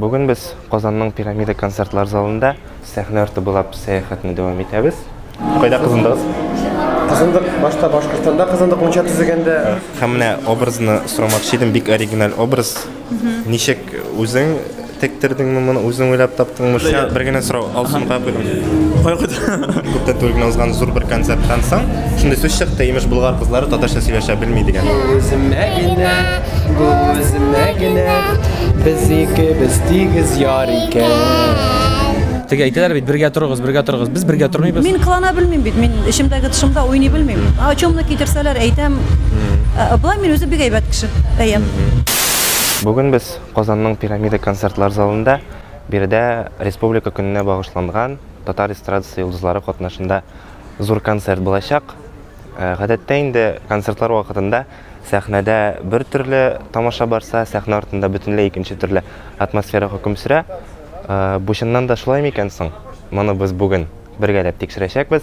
Бүген без Казанның Пирамида концертлар залында сәхнә арты буйлап сәяхәтне дәвам итәбез. Кайда кызындыгыз? Кызындык, башта Башкортстанда кызындык мунча төзегәндә. Һәм менә образны сорамакчы идем, бик оригиналь образ. Ничек үзең тектердеңме моны, үзең уйлап таптыңмы? Шуңа бер генә сорау, Алсуны кая куйдың? Кая куйдың? Күптән түгел генә узган зур бер концерттан соң, шундый сүз чыкты, имеш, болгар кызлары татарча сөйләшә белми дигән. Үземә генә, бу үземә генә, без икебез тигез яр икән. Теге әйтәләр бит, бергә торыгыз, бергә торыгыз. Без бергә тормыйбыз. Мин кылана белмим бит, мин эчемдәге тышымда уйный белмим. О чемны китерсәләр, әйтәм. Ә, Болай мин үзе бик әйбәт кеше. Әйе. Бүген без Казанның Пирамида концертлар залында биредә Республика көненә багышланган татар эстрадасы йолдызлары катнашында зур концерт булачак. Э, гадәттә инде концертлар вакытында сәхнәдә бер төрле тамаша барса, сәхнә артында бөтенләй икенче төрле атмосфера хөкем сөрә. Э, бу чыннан да шулай микән соң? Моны без бүген бергәләп тикшерәчәкбез.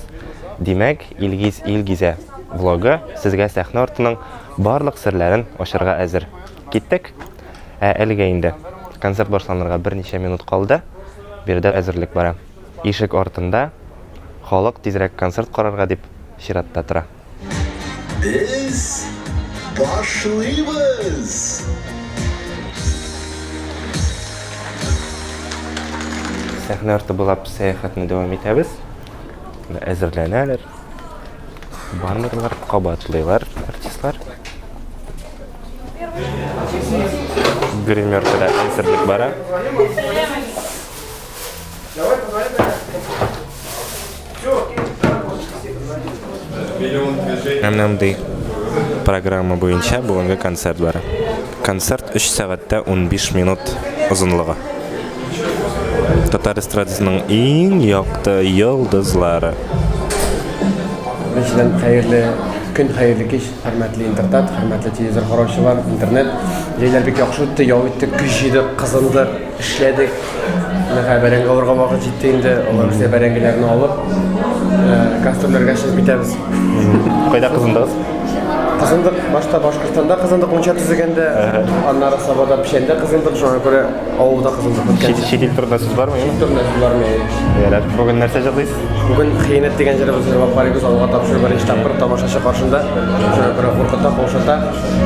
Димәк, Илгиз Илгизә влогы сезгә сәхнә артының барлык серләрен ачарга әзер. Киттек. Ә әлегә инде концерт башланырга берничә минут калды. Биредә әзерлек бара. Ишек артында халык тизрәк концерт карарга дип чиратта тора. Без башлыйбыз! Сәхнә арты буйлап сәяхәтне дәвам итәбез. Әзерләнәләр. Баннерлар кабатлыйлар артистлар. Гримеркада әзерлек бара. Ә менә мондый программа буенча бүгенге концерт бара. Концерт 3 сәгатьтә 15 минут озынлыгы. Татар эстрадасының иң якты йолдызлары. Беренчедән, хәерле көн, хәерле кич, хөрмәтле Интертат, хөрмәтле телевизор караучылар, интернет. Җәйләр бик яхшы үтте, ял иттек, көч җыйдык, кызындык, эшләдек. Менә хәзер бәрәңге алырга вакыт җитте инде. Алар безгә бәрәңгеләрне алып, гастрольләргә чыгып китәбез. Кайда кызындыгыз? Кызындык, башта Башкортстанда кызындык, мунча төзегәндә, аннары Сабада печәндә кызындык, шуңа күрә авылда кызындык беткән. Чит ил турында сүз бармы? Чит турында сүз бармы? Ярар. Бүген нәрсә җырлыйсыз? Бүген Хыянәт дигән җырыбызны җырлап карыйбыз, алга тапшыру беренче тапкыр тамашачы каршында. Шуңа күрә куркыта, каушата.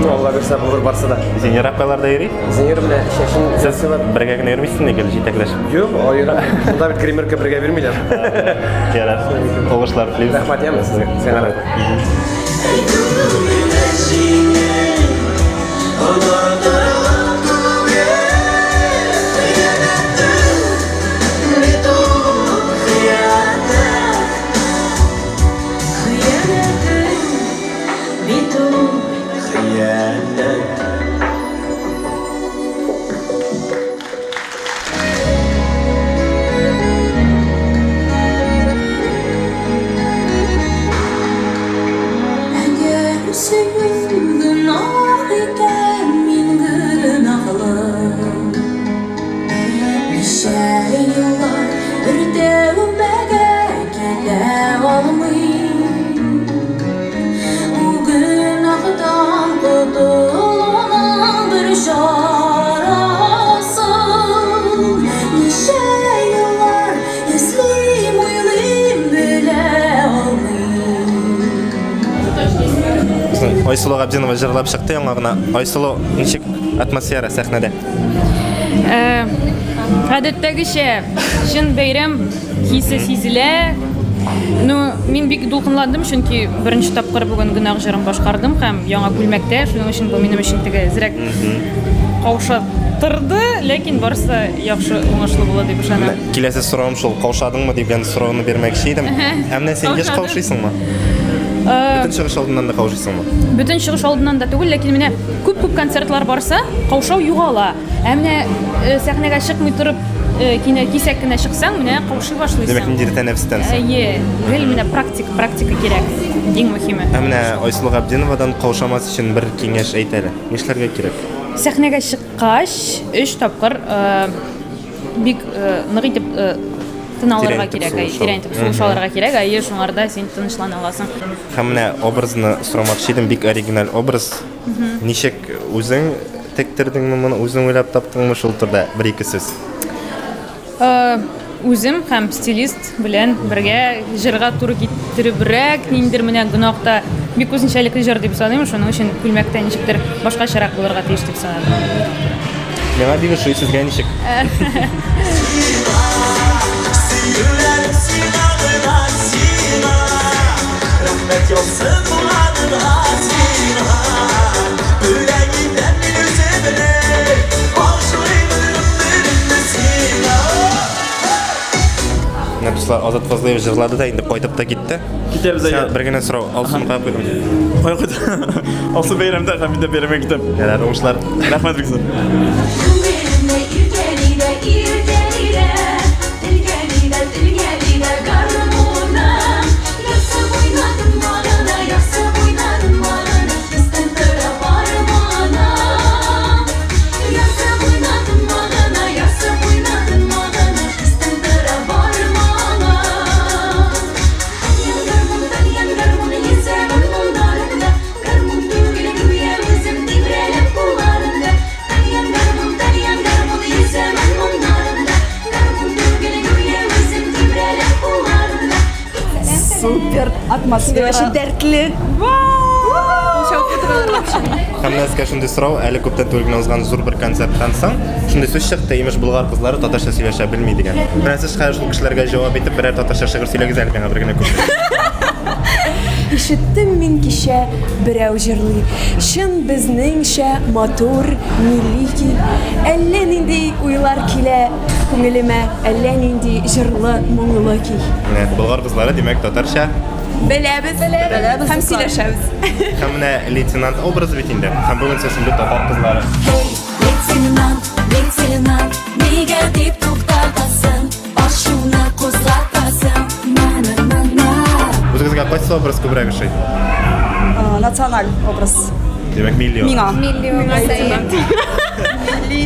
Ну, Алла бирсә, булыр барсы да. Зинира кайларда йөри? Зинира менә чәчен Сез бергә генә йөрмисезме гел җитәкләшеп? Юк, аера. Монда бит гримерка бергә бирмиләр. Ярар. Уңышлар телим. Рәхмәт, яме сезгә. Сиңа рәхмәт. Бит ул хыянәт. Әгәр сөю гөнаһ икән, мин гөнаһлы. Ничә еллар бер тәүбәгә килә алмыйм. Бу гөнаһтан котылуның бер чарасын ничә еллар эзлим, уйлыйм, белә алмыйм. Безнең Айсылу Габдинова җырлап чыкты яңа гына. Айсылу, ничек атмосфера сәхнәдә? Э, гадәттәгечә, чын бәйрәм хисе сизелә. Ну, мин бик дулкынландым, чөнки беренче тапкыр бүген гөнаһ җырын башкардым һәм яңа күлмәктә, шуның өчен бу минем өчен теге әзрәк каушаттырды, ләкин барысы да яхшы, уңышлы булды дип ышанам. Киләсе соравым шул, каушадыңмы дигән сорауны бирмәкче идем. Ә менә син еш каушыйсыңмы? Бөтен чыгыш алдыннан да каушыйсыңмы? Бөтен чыгыш алдыннан да түгел, ләкин менә күп-күп концертлар барса, каушау югала. Ә менә э, сәхнәгә чыкмый торып, э, кинә кисәк кенә чыксаң, менә каушый башлыйсың. Димәк, ниндидер тәнәфестән соң. Әйе, гел менә практик, практика кирәк. Иң мөһиме. Ә менә Айсылу Габдиновадан каушамас өчен бер киңәш әйт әле. Нишләргә кирәк? Сәхнәгә чыккач, өч тапкыр бик нык итеп тын алырга кирәк, тирән итеп сулыш алырга кирәк, әйе, шуңарда син тынычлана аласың. Һәм менә образны сорамакчы идем, бик оригиналь образ. Ничек үзең тектердеңме моны, үзең уйлап таптыңмы шул турыда бер-ике сүз? Үзем һәм стилист белән бергә җырга туры китеребрәк, ниндидер менә гөнаһта бик үзенчәлекле җыр дип саныйм, шуның өчен күлмәктә ничектер башкачарак булырга тиеш дип санадым. Миңа бик ошый, сезгә ничек? Сөюләрем сиңа гына, сиңа. Рәхмәт яусын булганыңа сиңа. Бүләк итәм мин үземне, багышлыймын гомеремне сиңа. Менә дуслар, Азат Фазлыев җырлады да инде кайтып та китте. Китәбез Сиңа әйдә. бер генә сорау, Алсуны кая куйдың? Кая куйдың? Алсу бәйрәмдә һәм мин дә бәйрәмгә китәм. Ярар, уңышлар. Рәхмәт бик зур. Күңелемне иркәли дә, иркәли дә, Телгәли дә, телгәли дә гармуным. Ярсып уйнадым магына, ярсып уйнадым магына, Истән тора барманым. Ярсып уйнадым магына, ярсып уйнадым магына, Истән тора барманым. Тальян гармун, тальян гармун, йөзәмен моңнарында, Гармун түгел гүя үзем тибрәлеп кулларында. Тальян гармун, тальян гармун, йөзәмен моңнарында, Гармун түгел гүя үзем тибрәлеп кулларында. Супер атмосфера. Вообще дәртле. Һәм менә сезгә шундый сорау, әле күптән түгел генә узган зур бер концерттан соң, шундый сүз чыкты, имеш, болгар кызлары татарча сөйләшә белми дигән. Менә сез хәзер шул кешеләргә җавап итеп берәр татарча шигырь сөйләгез әле миңа бер генә куплет. Ишеттем мин кичә берәү җырлый, Чын безнеңчә матур милли көй. Әллә нинди уйлар килә күңелемә, Әллә нинди җырлы, моңлы көй. Менә болгар кызлары, димәк, татарча. Беләбез, беләбез һәм сөйләшәбез. Һәм менә лейтенант образы бит инде. Һәм бүген сез шундый татар кызлары. Эй, лейтенант, лейтенант, нигә дип туктатасың, ачуны кузгатасың, на-на-на-на. Үзегезгә кайсы образ күбрәк ошый? Националь образ. Димәк, милли образ. Миңа. Милли образ. Милли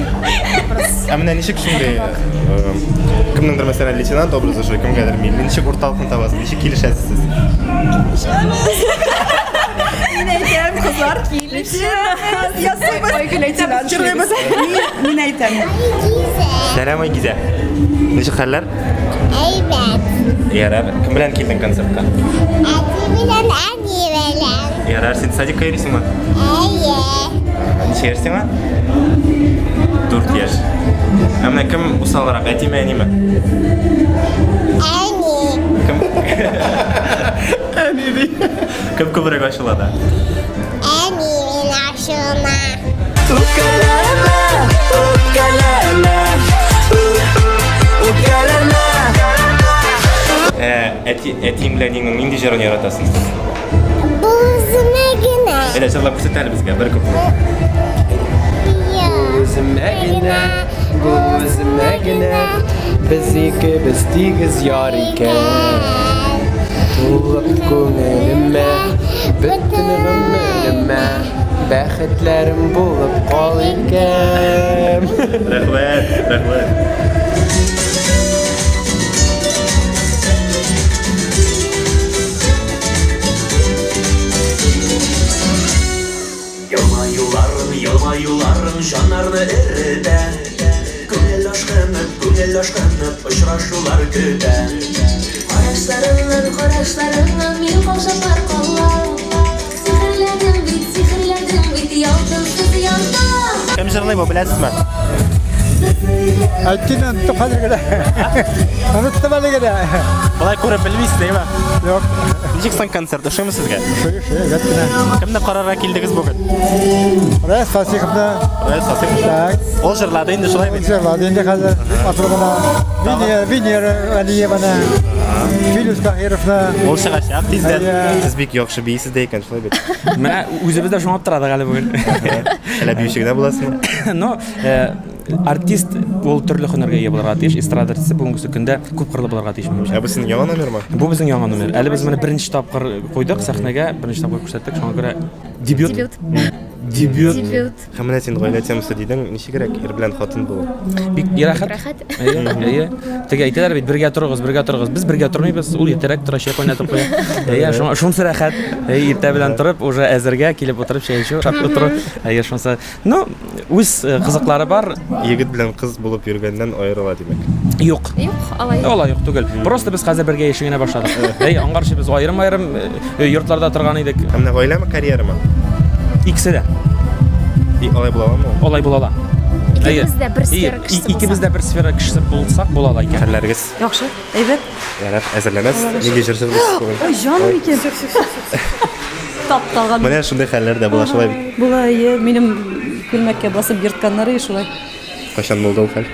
образ. Ә менә ничек шундый кемнеңдер мәсәлән лейтенант образы ошый, кемгәдер милли. Ничек урталыкны табасыз? Ничек килешәсез сез? Мин әйтәм, кызлар килешәбез. Ясыйбыз. Лейтенант җырлыйбыз. Мин әйтәм. Сәлам, Айгизә. Ничек хәлләр? Әйбәт. Ярар. Кем белән килдең концертка? Әти белән әни белән. Ярар, син садикка йөрисеңме? Әйе. Ничә яшь сиңа? Дүрт яшь. Ә менә кем усалрак, әтиме, әниме? Әни. Кем? Әни ди. Кем күбрәк ачулана? Әни мин ачулана. Үпкәләмә, үпкәләмә, үпкәләмә. Ә, әти, әтиең белән әниеңнең нинди җырын яратасың син? Бу үземә генә. Әйдә, җырлап күрсәт әле безгә бер куплет. Үземә генә, бу үземә генә, без икебез тигез яр икән. Тулып күңелемә, бөтен гомеремә, бәхетләрем булып кал икән. Рәхмәт, рәхмәт. Елмаюларың, елмаюларың җаннарны эретә. Күңел ашкынып, күңел ашкынып, очрашулар көтә. Карашларыңнан, карашларыңнан мин каушаплар калам. Сихерләдең бит, сихерләдең бит, ялкынсыз яндым. Кем җырлый бу, беләсезме? Әйтте оныттым хәзер генә. Оныттым әле генә. Болай күреп белмисез, әйме? Юк. Ничек соң концерт, ошыймы сезгә? Ошый, ошый, әйбәт кенә. Кемне карарга килдегез бүген? Раяз Фасиховны. Раяз Фасихов. Так. Ул җырлады инде шулай бит? Җырлады инде хәзер. Матур гына. Венера, Венера Алиеваны. Филүс Каһировны. Ул чыгачак тиздән. Сез бик яхшы биисез дә икән, шулай бит? Менә үзебез дә шуңа аптырадык әле бүген. Әллә биюче генә буласызмы? Но артист ул төрле һөнәргә ия булырга тиеш. Эстрада артисты бүгенге көндә күп кырлы булырга тиеш, минемчә. Ә бу сезнең яңа номермы? Бу безнең яңа номер. Әле без моны беренче тапкыр куйдык сәхнәгә, беренче тапкыр күрсәттек, шуңа күрә дебют. Дебют. Дебют. Дебют. Һәм менә син гаилә темасы дидең, ничегрәк ир белән хатын булу? Бик рәхәт. Рәхәт. Әйе, әйе. Теге әйтәләр бит, бергә торыгыз, бергә торыгыз. Без бергә тормыйбыз, ул иртәрәк тора, чәй кайнатып куя. Әйе, шуңа шунысы рәхәт. Әйе, иртә белән торып, уже әзергә килеп утырып чәй эчү, ашап утыру. Әйе, шунысы. Ну, үз э, кызыклары бар. Егет белән кыз булып йөргәннән аерыла, димәк. Юк. Юк, алай. Алай юк түгел. Просто без хәзер бергә яши генә башладык. Әй, аңгарчы без аерым-аерым э, йортларда торган идек. Һәм менә гаиләме, карьерамы? Икесе дә. И, алай була аламы ул? Алай була ала. Икебез дә бер сфера кешесе Икебез дә бер сфера кешесе булсак була ала икән. Хәлләрегез? Яхшы, әйбәт. Ярар, әзерләнәсез. Нинди җыр җырлыйсыз бүген? Ой, җаным икән. Тапталган. Менә шундый хәлләр дә була шулай бит. Була, әйе, минем күлмәккә басып ертканнары шулай. Кайчан булды ул хәл?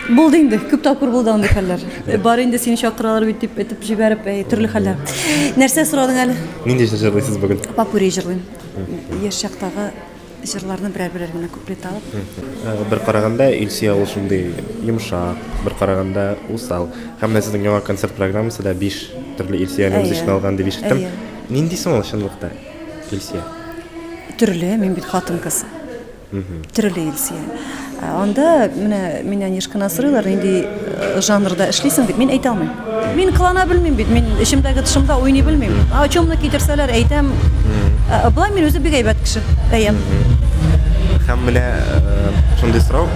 Булды инде, күп тапкыр булды андый хәлләр. Бар инде сине чакыралар бит дип әйтеп җибәреп, әй, төрле хәлләр. Нәрсә сорадың әле? Нинди җыр җырлыйсыз бүген? Попурри җырлыйм. Яшь чактагы җырларны берәр-берәр генә куплет алып. Э, бер караганда Илсөя ул шундый йомшак, бер караганда усал. Һәм менә сезнең яңа концерт программасы да биш төрле Илсөяне үз эченә алган дип ишеттем. Нинди соң ул чынлыкта Илсөя? Төрле, мин бит хатын-кыз. Төрле Илсөя. Ә Анда менә миннән еш кына сорыйлар, нинди э, жанрда эшлисең дип, мин әйтә алмыйм. Мин кылана белмим бит, мин эчемдәге тышымда уйный белмим. А чемны китерсәләр, әйтәм. Ә, Болай мин үзе бик әйбәт кеше, әйем. Һәм менә э, шундый сорау.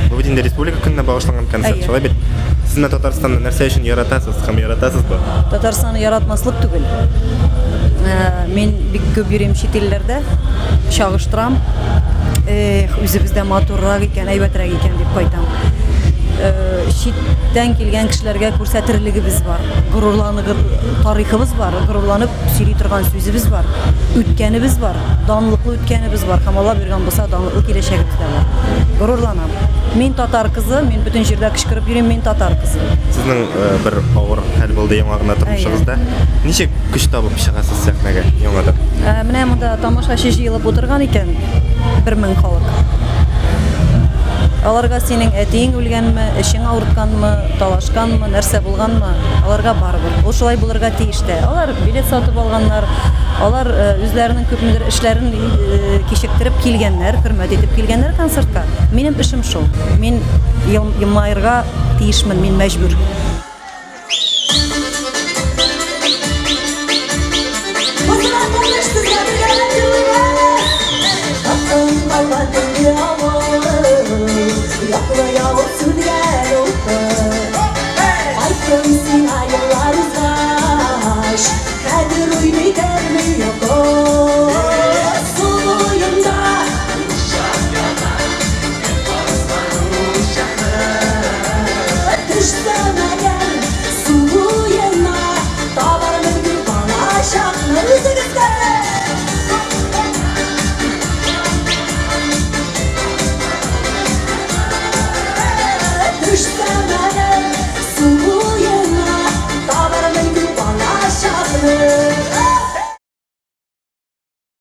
Бу бит инде Республика көненә багышланган концерт, Әйе. шулай бит? Сез менә Татарстанны нәрсә өчен яратасыз һәм яратасызмы? Татарстанны яратмаслык түгел. Э, Мин бик күп йөрим чит илләрдә, чагыштырам. Эх, үзебездә матуррак икән, әйбәтрәк икән дип кайтам. Э, Читтән килгән кешеләргә күрсәтерлегебез бар, горурланыгыр тарихыбыз бар, горурланып сөйли торган сүзебез бар, үткәнебез бар, данлыклы үткәнебез бар һәм Алла биргән булса, данлыклы киләчәгебез дә бар. Горурланам. Мин татар кызы, мин бөтен җирдә кычкырып йөрим, мин татар кызы. Сезнең э, бер авыр хәл булды яңа гына тормышыгызда. Ничек көч табып чыгасыз сәхнәгә яңадан? Ә, Менә монда тамашачы җыелып утырган икән, 1000 халык. Аларга синең әтиең үлгәнме, эшең авыртканмы, талашканмы, нәрсә булганмы, аларга барыбер. Ул шулай булырга тиеш тә. Алар билет сатып алганнар, алар э, үзләренең күпмедер эшләрен э, кичектереп килгәннәр, хөрмәт итеп килгәннәр концертка. Минем эшем шул. Мин елмаерга тиешмен, мин мәҗбүр. Бу